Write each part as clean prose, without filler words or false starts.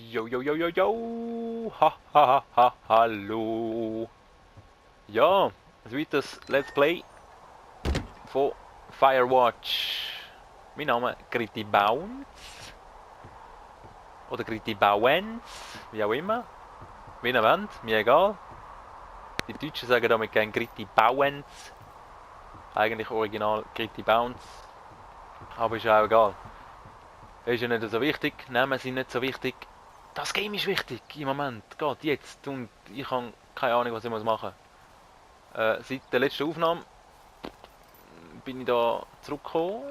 Jo, jo, jo, jo, jo. Ha, ha, ha, ha, hallo. Ja, ein weiteres Let's Play von Firewatch. Mein Name ist Griti Bounce. Oder Griti Bauens, wie auch immer. Wie ihr wollt, mir egal. Die Deutschen sagen damit gerne Griti Bauens. Eigentlich original Griti Bounce. Aber ist auch egal. Ist ja nicht so wichtig, Namen sind nicht so wichtig. Das Game ist wichtig im Moment, geht jetzt. Und ich habe keine Ahnung, was ich machen muss. Seit der letzten Aufnahme bin ich da zurückgekommen.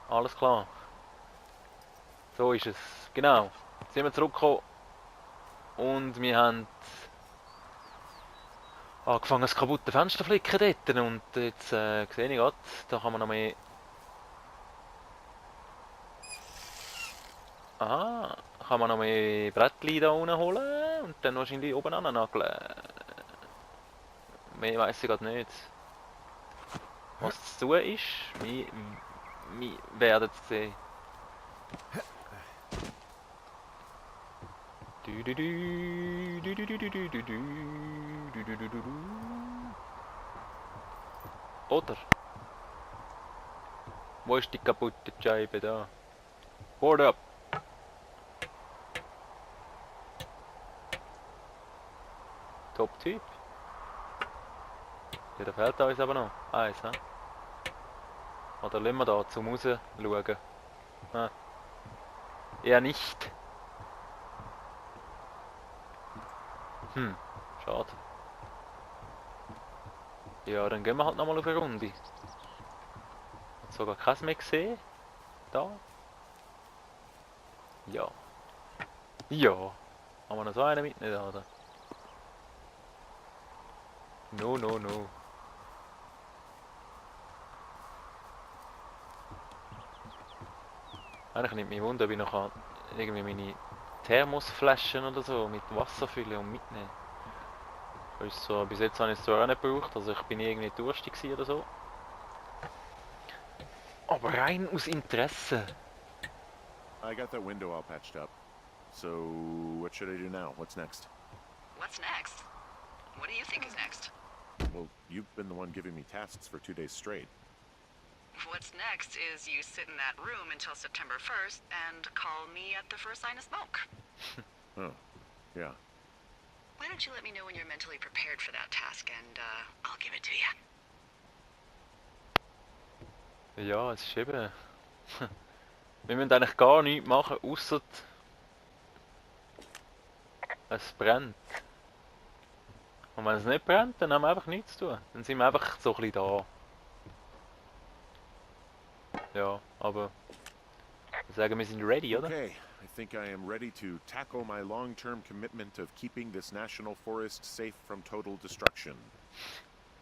Alles klar. So ist es. Genau. Jetzt sind wir zurückgekommen und wir haben angefangen, das kaputte Fenster zu flicken dort. Und jetzt sehe ich gerade, da kann man noch mehr... Kann man noch mehr Brettchen da unten holen und dann wahrscheinlich oben annageln. Mehr weiss ich gerade nicht. Was zu tun ist, wir werden es sehen. Oder? Wo ist die kaputte Scheibe da? Hold up! Top-Typ. Ja, da fehlt uns aber noch. Eins, ne? Oder lassen wir da zum Raus schauen? Ah. Eher nicht. Schade. Ja, dann gehen wir halt nochmal auf eine Runde. Hat sogar keins mehr gesehen. Da. Ja. Ja. Haben wir noch so einen mitnehmen, oder? No, no, no. Eigentlich nimmt mich wunder, ob ich noch irgendwie meine Thermosflaschen oder so mit Wasser füllen und mitnehmen. Ist so, bis jetzt habe ich es zwar auch nicht gebraucht, also ich bin nie irgendwie durstig oder so. Aber rein aus Interesse. I got that window all patched up. So, what should I do now? What's next? What's next? What do you think is next? Well, you've been the one giving me tasks for 2 days straight. What's next is you sit in that room until September 1st and call me at the first sign of smoke. Oh, yeah. Why don't you let me know when you're mentally prepared for that task and I'll give it to you. Ja, es ist eben... Wir müssen eigentlich gar nichts machen, außer es brennt. Und wenn es nicht brennt, dann haben wir einfach nichts zu tun. Dann sind wir einfach so ein bisschen da. Ja, aber... Wir sagen, wir sind ready, oder? Okay, I think I am ready to tackle my long-term commitment of keeping this national forest safe from total destruction.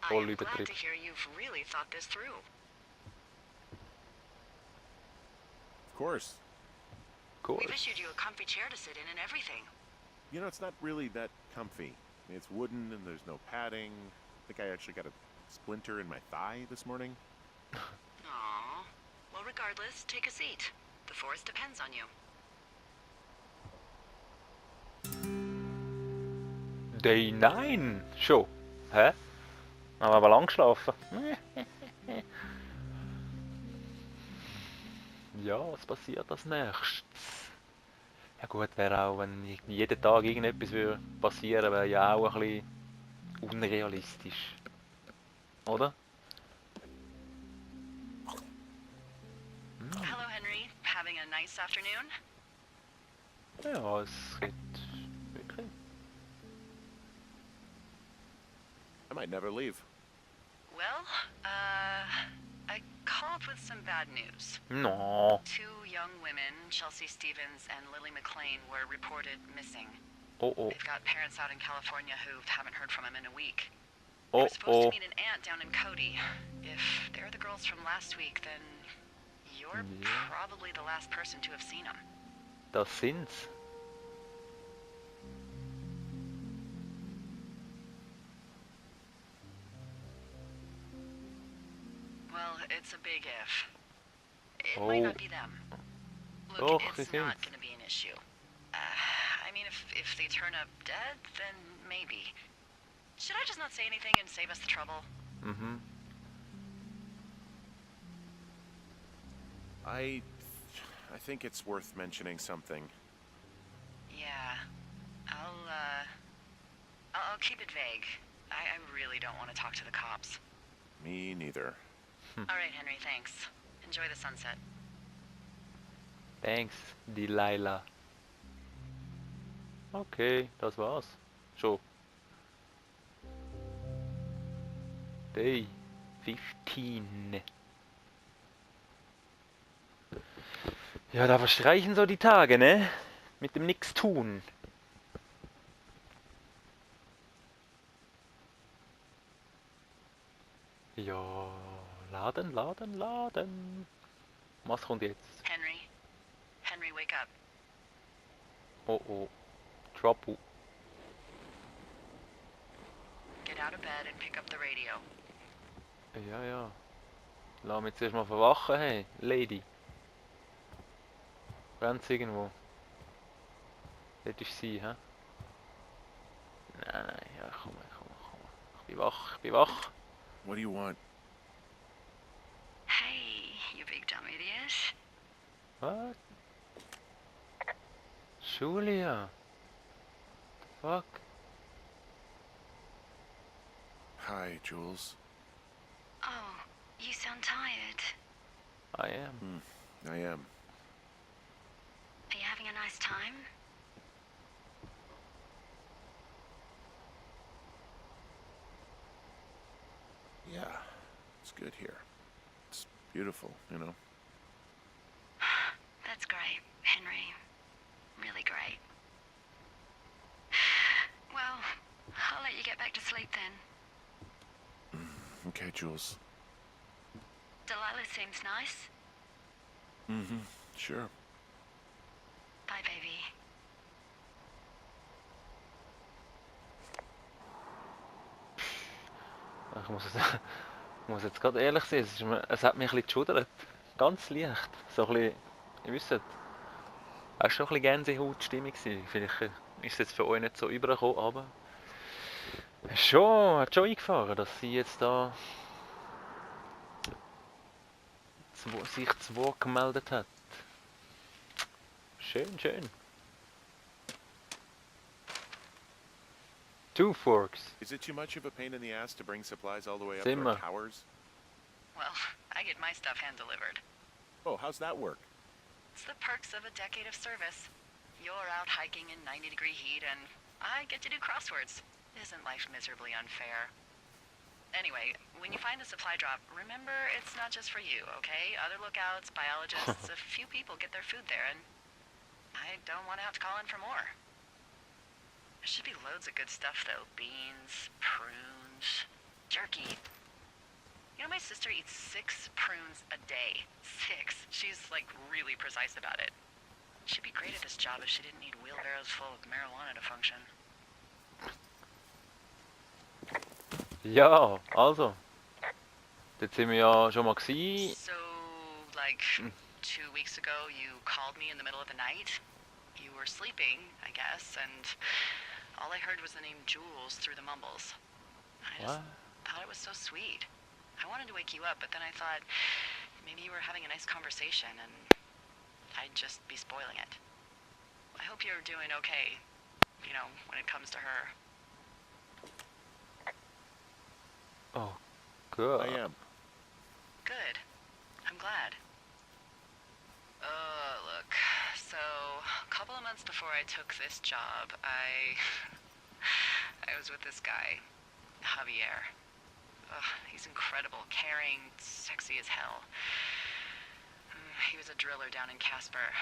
I am glad to hear you've really thought this through. Of course. We've issued you a comfy chair to sit in and everything. You know, it's not really that comfy. It's wooden and there's no padding. I think I actually got a splinter in my thigh this morning. Aww. Well, regardless, take a seat. The forest depends on you. Day 9? Schon? Hä? Haben wir aber lang geschlafen. Ja, was passiert als nächstes? Ja gut, wäre auch, wenn jeden Tag irgendetwas würde passieren, wäre ja auch ein bisschen unrealistisch. Oder? Hello, Henry. Having a nice afternoon? Ja, es geht wirklich. I might never leave. Well, I called with some bad news. No. 2 young women, Chelsea Stevens and Lily McLean, were reported missing. Oh oh. They've got parents out in California who haven't heard from them in a week. Oh We're supposed oh. to meet an aunt down in Cody. If they're the girls from last week, then you're probably the last person to have seen them. Das sind's. Well, it's a big if. It might Oh. not be them. Look, Och, it's sie not sind's. going to be an issue. I mean, if they turn up dead, then maybe. Should I just not say anything and save us the trouble? Mhm. I think it's worth mentioning something. Yeah. I'll keep it vague. I really don't want to talk to the cops. Me neither. All right, Henry, thanks. Enjoy the sunset. Thanks, Delilah. Okay, das war's. Schon. Day 15. Ja, da verstreichen so die Tage, ne? Mit dem Nix tun. Ja, laden, laden, laden. Was kommt jetzt? Henry? Henry, wake up. Oh oh. Trouble. Get out of bed and pick up the radio. Ja, ja. Lass mich zuerst mal verwachen, hey, Lady. Brennt's irgendwo? Dort ist sie, hä? Nein, nein, ja, komm mal, komm mal, komm mal. Ich bin wach, ich bin wach. What do you want? Hey, you big dumb idiot. Was? Julia. Fuck. Hi, Jules. Oh, you sound tired. I am. I am. Are you having a nice time? Yeah, it's good here. It's beautiful, you know. That's great, Henry. Really great. Well, I'll let you get back to sleep then. Okay, Jules. Delilah seems nice. Mm-hmm. Sure. Bye, baby. Ich muss, muss jetzt gerade ehrlich sein, es hat mich ein bisschen geschudert. Ganz leicht. So ein bisschen, ihr wisst, es war schon ein bisschen Gänsehautstimmung gewesen. Vielleicht ist es jetzt für euch nicht so übergekommen, aber hat schon eingefahren, dass sie jetzt da sich zu Wort gemeldet hat. Schön, schön. Two Forks. Is it too much of a pain in the ass to bring supplies all the way up Same, to our towers? Well, I get my stuff hand-delivered. Oh, how's that work? It's the perks of a decade of service. You're out hiking in 90-degree heat, and I get to do crosswords. Isn't life miserably unfair? Anyway, when you find the supply drop, remember it's not just for you, okay? Other lookouts, biologists, a few people get their food there, and I don't want to have to call in for more. There should be loads of good stuff, though. Beans, prunes, jerky. You know, my sister eats 6 prunes a day. 6. She's, like, really precise about it. She'd be great at this job if she didn't need wheelbarrows full of marijuana to function. Ja, also. Dort sind wir ja schon mal gewesen. So, like, 2 weeks ago, you called me in the middle of the night. You were sleeping, I guess, and all I heard was the name Jules through the mumbles. I just What? thought it was so sweet. I wanted to wake you up, but then I thought maybe you were having a nice conversation and I'd just be spoiling it. I hope you're doing okay, you know, when it comes to her. Oh, good. I am. Good. I'm glad. Look, so a couple of months before I took this job, I was with this guy, Javier. He's incredible, caring, sexy as hell. He was a driller down in Casper.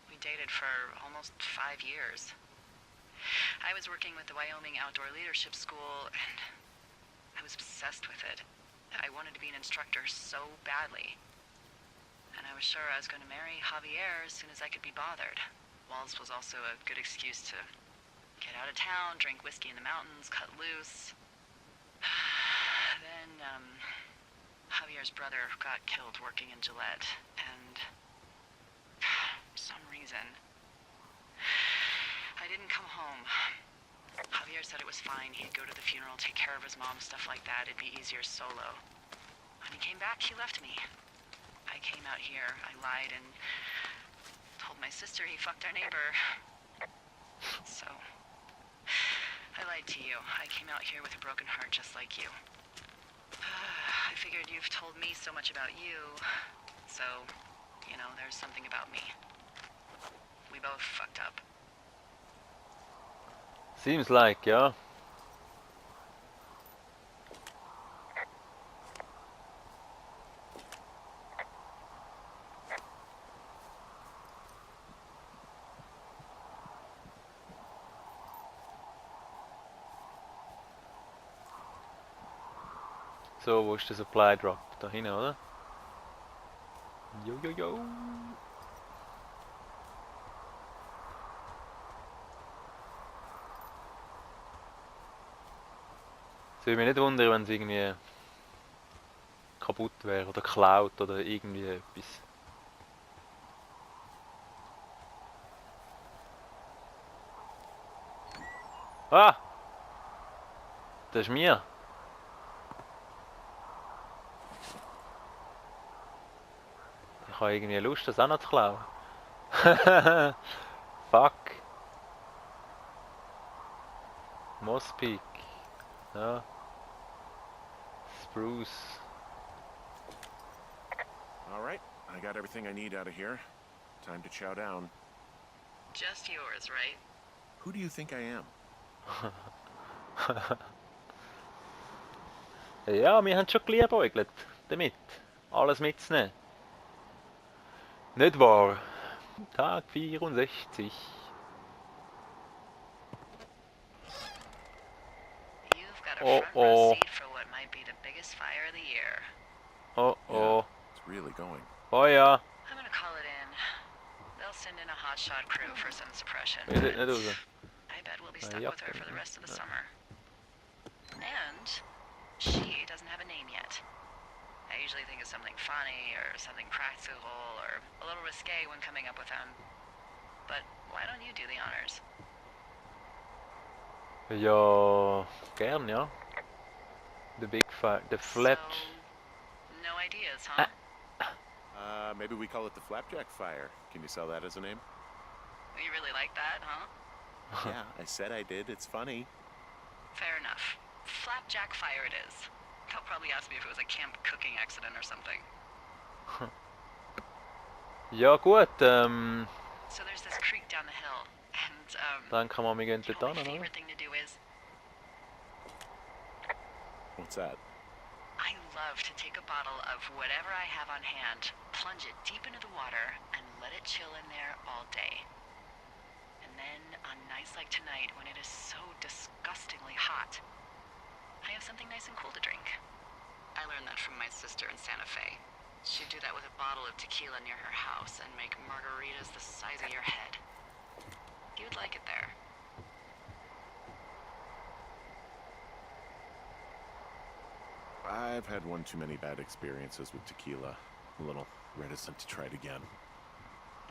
We dated for almost 5 years. I was working with the Wyoming Outdoor Leadership School, and I was obsessed with it. I wanted to be an instructor so badly. And I was sure I was going to marry Javier as soon as I could be bothered. Walls was also a good excuse to get out of town, drink whiskey in the mountains, cut loose. Then, Javier's Javiera's brother got killed working in Gillette, and for some reason, I didn't come home. Javier said it was fine. He'd go to the funeral, take care of his mom, stuff like that. It'd be easier solo. When he came back, he left me. I came out here, I lied, and told my sister he fucked our neighbor. So, I lied to you. I came out here with a broken heart just like you. I figured you've told me so much about you, so, you know, there's something about me. We both fucked up. Seems like, ja. So, wo ist der Supply Drop? Da hinten, oder? Jo, jo, jo. Es würde mich nicht wundern, wenn es irgendwie kaputt wäre oder geklaut oder irgendwie etwas. Ah! Das ist mir. Ich habe irgendwie Lust, das auch noch zu klauen. Fuck. Moss Peak. Ja. Spruce. All right, I got everything I need out of here. Time to chow down. Just yours, right? Who do you think I am? Ja, wir haben schon geliebäugelt damit. Alles mitzunehmen. Nicht wahr? Tag 64. You've got a Oh, front row oh. seat for what might be the biggest fire of the year. Oh oh. It's really going. Oh ja. I'm gonna call it in. They'll send in a hotshot crew for some suppression. Is it but not over? I bet we'll be Ah, stuck ja. with her for the rest of the summer. And she doesn't have a name yet. I usually think of something funny or something practical or a little risque when coming up with them. But why don't you do the honors? Ja, gern, ja. The big fire, the flap. So, no ideas, huh? Maybe we call it the Flapjack Fire. Can you sell that as a name? You really like that, huh? Yeah, I said I did. It's funny. Fair enough. Flapjack fire it is. They'll probably ask me if it was a camp cooking accident or something. Ja gut, So there's this creek down the hill, and dann kann man mich you know dort what my hin, oder? favorite thing to do is? What's that? I love to take a bottle of whatever I have on hand, plunge it deep into the water, and let it chill in there all day. And then, on nights like tonight, when it is so disgustingly hot, I have something nice and cool to drink. I learned that from my sister in Santa Fe. She'd do that with a bottle of tequila near her house and make margaritas the size of your head. You'd like it there. I've had one too many bad experiences with tequila. A little reticent to try it again.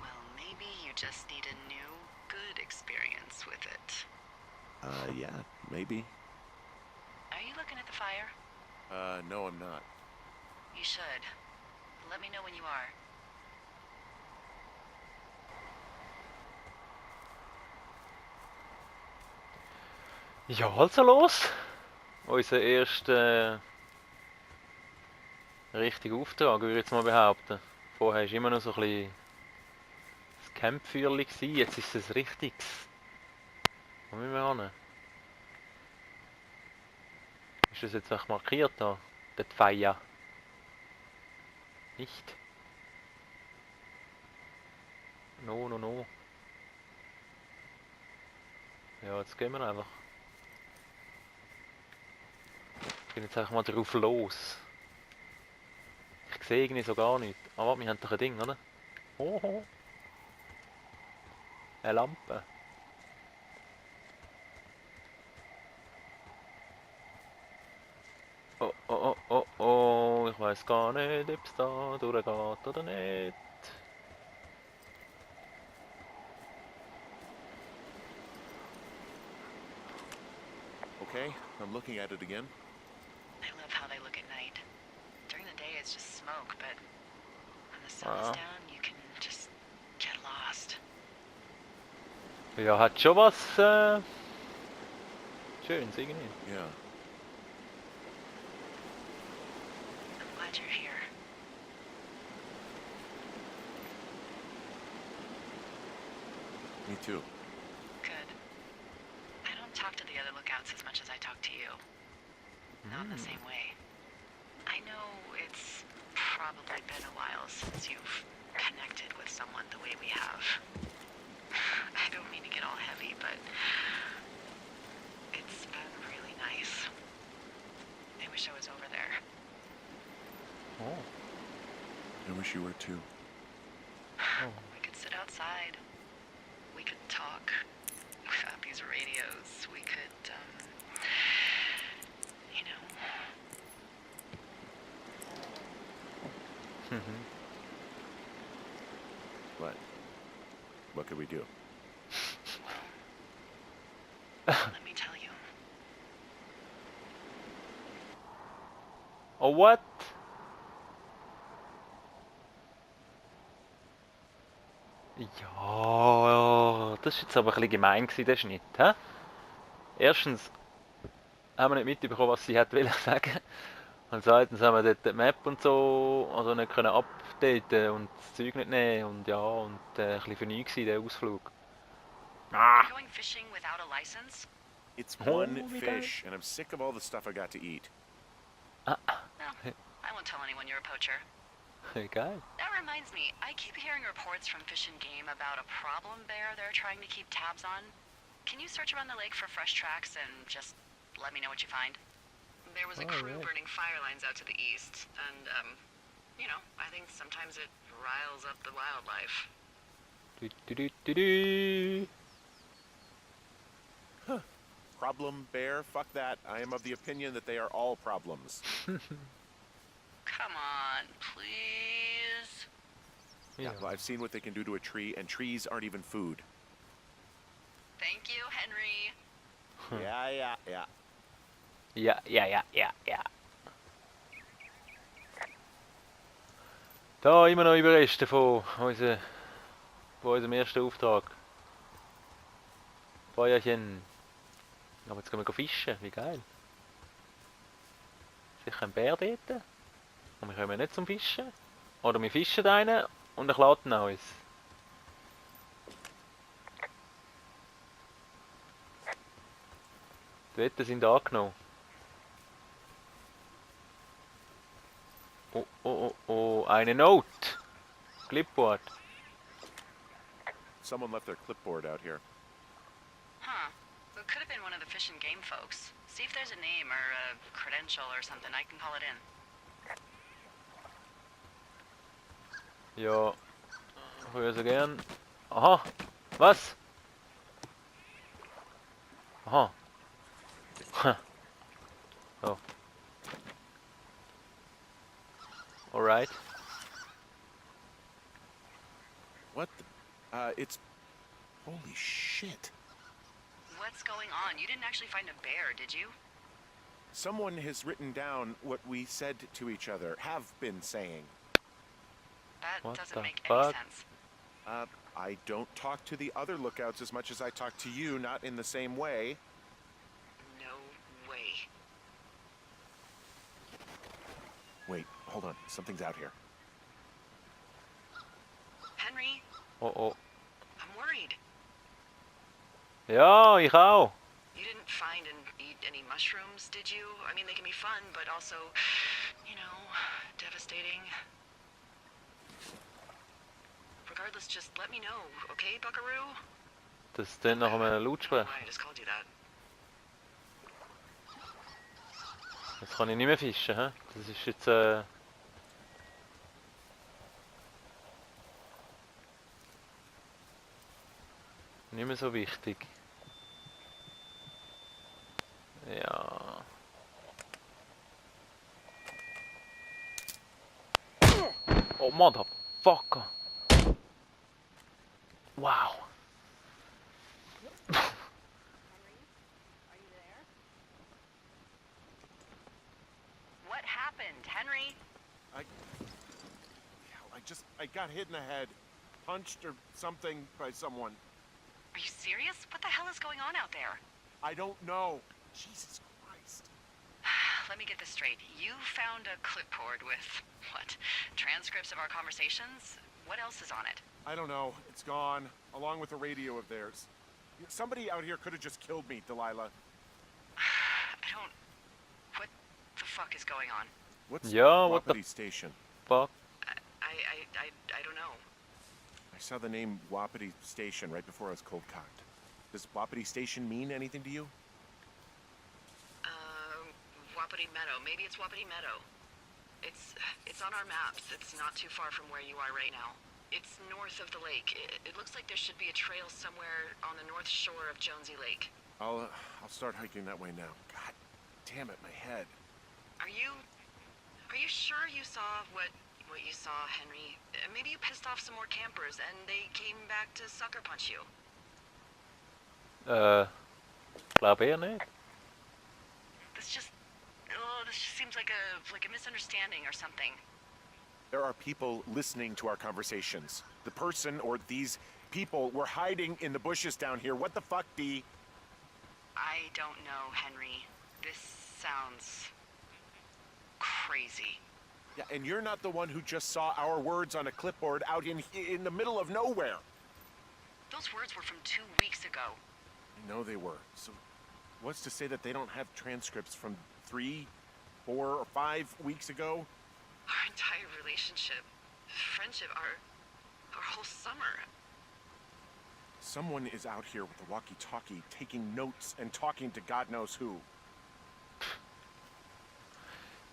Well, maybe you just need a new, good experience with it. Yeah, maybe. Are you looking at the fire? No, I'm not. You should. Let me know when you are. Ja, also los! Unser erster richtiger Auftrag, würde ich jetzt mal behaupten. Vorher war immer noch so ein bisschen das Campfeuerli gewesen, jetzt ist es ein richtiges. Wo müssen wir hin? Ist das jetzt echt markiert da? Der Feier? Nicht? No, no, no. Ja, jetzt gehen wir einfach. Ich bin jetzt einfach mal drauf los. Ich sehe irgendwie so gar nichts. Aber wir haben doch ein Ding, oder? Oho. Eine Lampe. Oh, oh, oh, oh, oh. Ich Weiß gar nicht, ob es da durchgeht oder nicht. Okay, I'm looking at it again. I love how they look at night. During the day, it's just smoke, but when the sun is Ah. down, you can just get lost. Ja, hat schon was Schönes irgendwie. Yeah. I'm glad you're here. Me too. Good. I don't talk to the other lookouts as much as I talk to you. Not in the same way. I know it's probably been a while since you've connected with someone the way we have. I don't mean to get all heavy, but it's been really nice. I wish I was over there. Oh. I wish you were too. We could sit outside. We could talk without these radios. We could, you know. What? What could we do? Let me tell you. Oh, what? Ja, das war jetzt aber ein bisschen gemein gewesen, der Schnitt, hä? Erstens haben wir nicht mitbekommen, was sie hat wollen sagen. Und zweitens haben wir dort die Map und so also nicht können updaten und das Zeug nicht nehmen und ja, und ein bisschen für nichts gewesen, der Ausflug. You're going fishing without a license? It's Oh, one we got it. fish, and I'm sick of all the stuff I got to eat. No, I won't tell anyone you're a poacher. Egal. That reminds me, I keep hearing reports from Fish and Game about a problem bear they're trying to keep tabs on. Can you search around the lake for fresh tracks and just let me know what you find? There was a crew Alright. burning fire lines out to the east, and, you know, I think sometimes it riles up the wildlife. Du, du, du, du, du. Problem bear? Fuck that. I am of the opinion that they are all problems. Come on, please. Yeah, well, I've seen what they can do to a tree, and trees aren't even food. Thank you, Henry. Yeah. Ja. Da immer noch Überreste von unserem ersten Auftrag. Feuerchen. Aber jetzt gehen wir fischen, wie geil. Sicher ein Bär dort. Und wir kommen nicht zum Fischen. Oder wir fischen einen und er klaut ihn an uns. Die Wetten sind angenommen. Oh, eine Note. Clipboard. Someone left their clipboard out here. Huh. It could have been one of the Fish and Game folks. See if there's a name or a credential or something. I can call it in. Ja. Ich würde so gern. Aha. Was? Aha. Oh. Alright. What the? It's... Holy shit. What's going on? You didn't actually find a bear, did you? Someone has written down what we said to each other, have been saying. That What doesn't the make any fuck? sense. I don't talk to the other lookouts as much as I talk to you, not in the same way. No way. Wait, hold on. Something's out here. Henry, Oh. I'm worried. Ja, ich auch. You didn't find and eat any mushrooms, did you? I mean, they can be fun, but also, you know, devastating. Regardless, just let me know, okay, Buckaroo? Das klingt nach einem Lautsprecher. I just called you that. Jetzt kann ich nicht mehr fischen, hä? Das ist jetzt nicht mehr so wichtig. Ja. Oh, motherfucker. Wow. What happened, Henry? I got hit in the head. Punched or something by someone. Are you serious? What the hell is going on out there? I don't know. Jesus Christ. Let me get this straight. You found a clipboard with, what, transcripts of our conversations? What else is on it? I don't know. It's gone, along with a radio of theirs. Somebody out here could have just killed me, Delilah. What the fuck is going on? What's Yeah, what the Wapiti Station? fuck? I don't know. I saw the name Wapiti Station right before I was cold cocked. Does Wapiti Station mean anything to you? Wapiti Meadow. Maybe it's Wapiti Meadow. It's on our maps. It's not too far from where you are right now. It's north of the lake. It looks like there should be a trail somewhere on the north shore of Jonesy Lake. I'll start hiking that way now. God damn it, my head. Are you sure you saw what you saw, Henry? Maybe you pissed off some more campers and they came back to sucker punch you. Glaub eher nicht. This just seems like a misunderstanding or something. There are people listening to our conversations. The person or these people were hiding in the bushes down here. What the fuck, Dee? I don't know, Henry. This sounds crazy. Yeah, and you're not the one who just saw our words on a clipboard out in the middle of nowhere. Those words were from 2 weeks ago. I know they were. So what's to say that they don't have transcripts from 3, 4, or 5 weeks ago? Our entire relationship, friendship, our whole summer. Someone is out here with a walkie-talkie taking notes and talking to God knows who.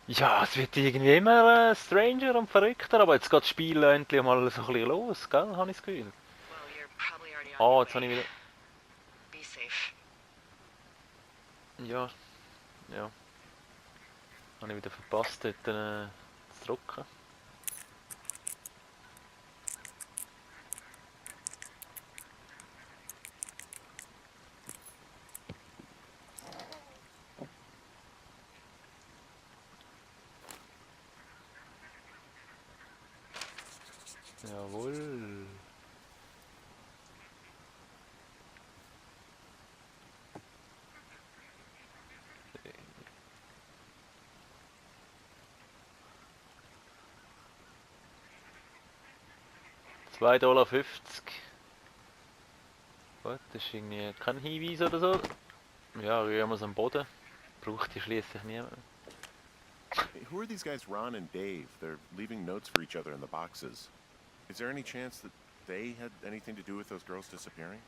Ja, es wird irgendwie immer stranger und verrückter, aber jetzt geht das Spiel endlich mal so ein bisschen los, gell? Habe ich das Gefühl. Well, you're probably already on Oh, your jetzt habe ich way. wieder... Be safe. Ja. Habe ich wieder verpasst, dort zu drücken. Jawohl. $2,50. Gut, das ist irgendwie kein Hinweis oder so. Ja, rühren wir es am Boden. Braucht die schließlich niemand. Hey, who are these guys, Ron and Dave? They're leaving notes for each other in the boxes. Is there any chance that they had anything to do with those girls disappearing?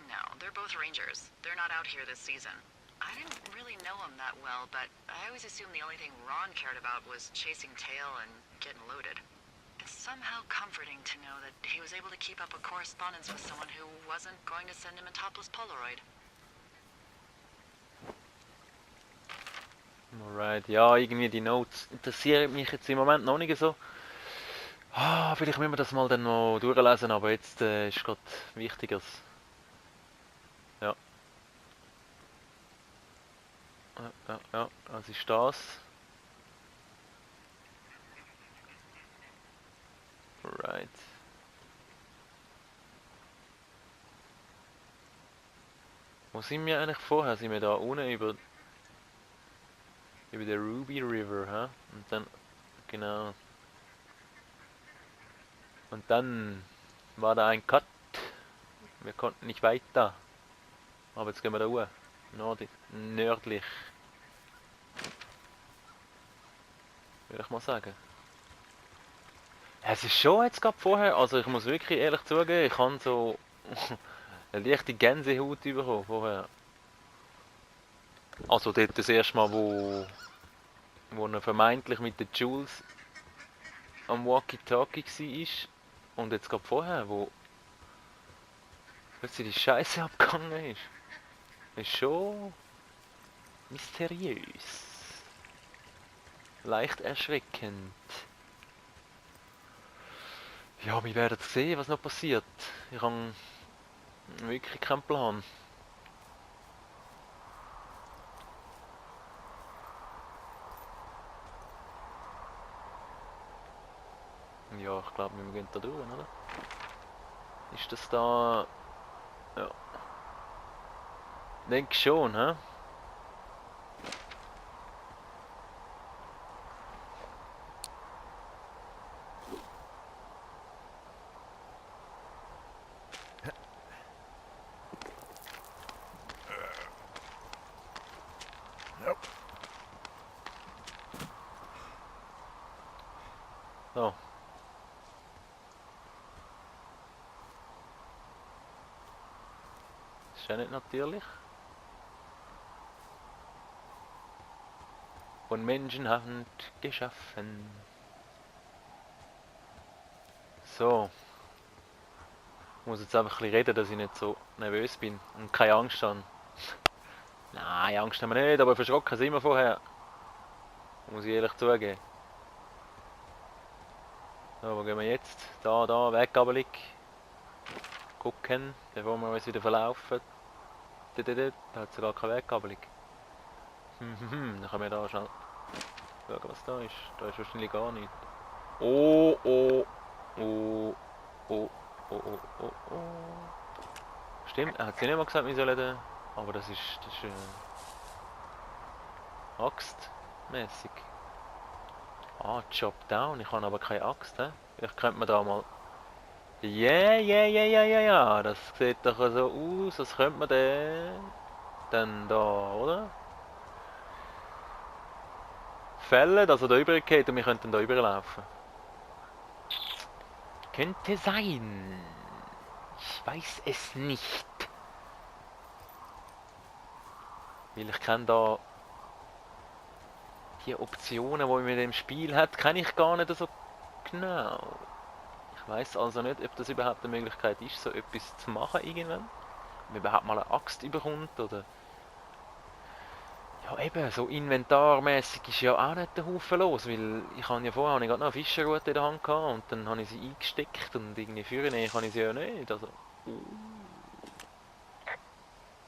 No, they're both rangers. They're not out here this season. I didn't really know them that well, but I always assumed the only thing Ron cared about was chasing tail and getting loaded. It's somehow comforting to know that he was able to keep up a correspondence with someone who wasn't going to send him a topless Polaroid. Alright, ja, irgendwie die Notes interessieren mich jetzt im Moment noch nicht so. Vielleicht müssen wir das mal dann noch durchlesen, aber jetzt ist gerade Wichtigeres. Ja. Ja, was ist das? Alright. Wo sind wir eigentlich vorher? Sind wir da unten über den Ruby River, hä? Und dann, genau. Und dann war da ein Cut. Wir konnten nicht weiter. Aber jetzt gehen wir da hoch. Nördlich. Würde ich mal sagen. Es ist schon jetzt gerade vorher, also ich muss wirklich ehrlich zugeben, ich habe so eine leichte Gänsehaut bekommen vorher. Also dort das erste Mal, wo er vermeintlich mit den Jules am Walkie-Talkie war. Und jetzt gerade vorher, wo plötzlich die Scheiße abgegangen ist. Ist schon mysteriös. Leicht erschreckend. Ja, wir werden sehen, was noch passiert. Ich habe wirklich keinen Plan. Ja, ich glaube, wir gehen da durch, oder? Ist das da... Ja. Denke schon, hä? Nope. So. Ist ja nicht natürlich. Von Menschenhand geschaffen. So. Ich muss jetzt einfach ein bisschen reden, dass ich nicht so nervös bin und keine Angst habe. Nein, Angst haben wir nicht, aber verschrocken sind wir vorher. Muss ich ehrlich zugeben. So, wo gehen wir jetzt? Da, Weggabelung. Gucken, bevor wir uns wieder verlaufen. Da hat es sogar keine Weggabelung. Dann können wir da schnell schauen, was da ist. Da ist wahrscheinlich gar nichts. Oh, oh, oh, oh, oh, oh, oh, oh. Stimmt, er hat sie nicht mal gesagt, wir sollen den... Aber das ist Axtmäßig. Ah, Chop Down. Ich habe aber keine Axt, hä? Vielleicht könnte man da mal... Ja. Das sieht doch so aus, als könnte man den... Dann da, oder? Fällen, dass er da rüber geht und wir könnten da rüberlaufen. Könnte sein. Ich weiß es nicht. Weil ich kenne da... Die Optionen, die man in dem Spiel hat, kenne ich gar nicht so genau. Ich weiß also nicht, ob das überhaupt eine Möglichkeit ist, so etwas zu machen irgendwann. Ob man überhaupt mal eine Axt überkommt oder... Ja eben, so inventarmäßig ist ja auch nicht der Haufen los, weil ich habe ja vorher gerade noch eine Fischerrute in der Hand gehabt und dann habe ich sie eingesteckt und irgendwie führen kann ich sie ja nicht, also...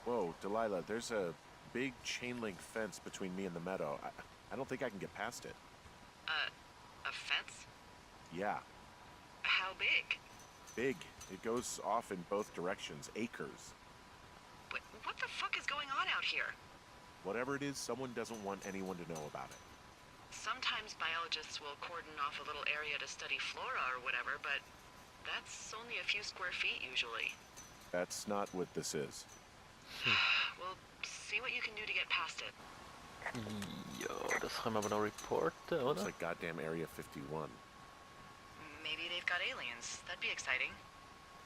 Whoa, Delilah, there's a big chain link fence between me and the meadow. I don't think I can get past it. A fence? Yeah, How big? big. It goes off in both directions, acres. What the fuck is going on out here? Whatever it is, someone doesn't want anyone to know about it. Sometimes biologists will cordon off a little area to study flora or whatever, but that's only a few square feet usually. That's not what this is. Well, see what you can do to get past it. Ja, das können wir aber noch reporten, Looks oder? like goddamn Area 51. Maybe they've got aliens. That'd be exciting.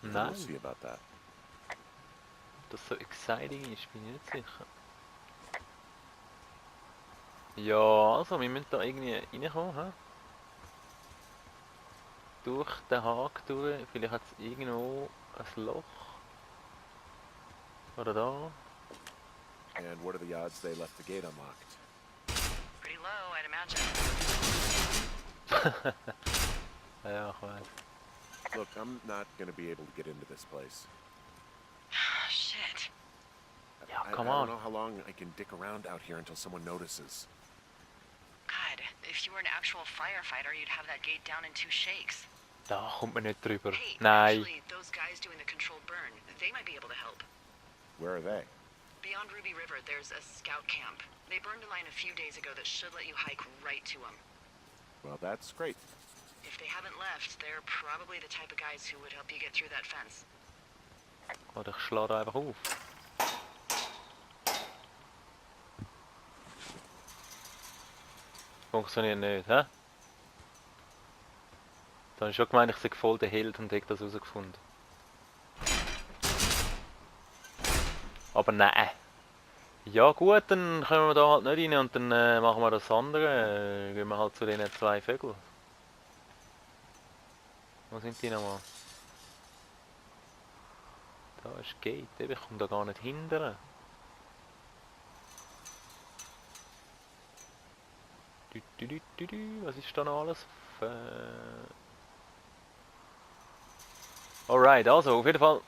We'll Nein, see about that. das so exciting ist, bin ich nicht sicher. Ja, also, wir müssen da irgendwie reinkommen, hä? Durch den Haken durch, vielleicht hat es irgendwo ein Loch. Oder da. And what are the odds they left the gate unlocked? Pretty low, I'd imagine. Ja, ich weiß. Look, I'm not gonna be able to get into this place. Shit. Yeah, I come don't on. know how long I can dick around out here until someone notices. God, if you were an actual firefighter, you'd have that gate down in 2 shakes. Da kommt man nicht drüber. Hey, Nein. actually, those guys doing the controlled burn, they might be able to help. Where are they? Beyond Ruby River, there's a scout camp. They burned a line a few days ago that should let you hike right to them. Well, that's great. If they haven't left, they're probably the type of guys who would help you get through that fence. Oder ich schlage einfach auf. Funktioniert nicht, hä? Da habe ich schon gemeint, ich sei voll der Held und hätte das herausgefunden. Aber nein. Ja gut, dann kommen wir da halt nicht rein und dann machen wir das andere. Gehen wir halt zu den 2 Vögeln. Wo sind die nochmal? Da ist Gate, eben, ich komme da gar nicht hindern. Was ist da noch alles? Alright, also auf jeden Fall.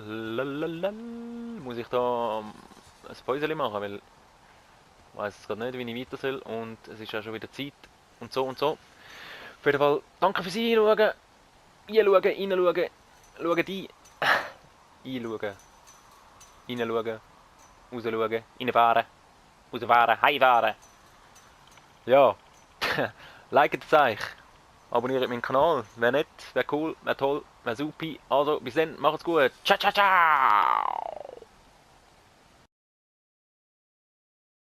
Lalalala. Muss ich da ein Päuschen machen, weil ich weiß jetzt gerade nicht, wie ich weiter soll und es ist ja schon wieder Zeit und so und so. Auf jeden Fall, danke fürs Einschauen, reinschauen, schauen die, einschauen, reinschauen, rausschauen, reinfahren, rausfahren, heimfahren. Ja, liket es euch, abonniert meinen Kanal, wäre nett, wäre cool, wäre toll, wäre supi. Also bis dann, macht's gut, ciao, ciao, ciao!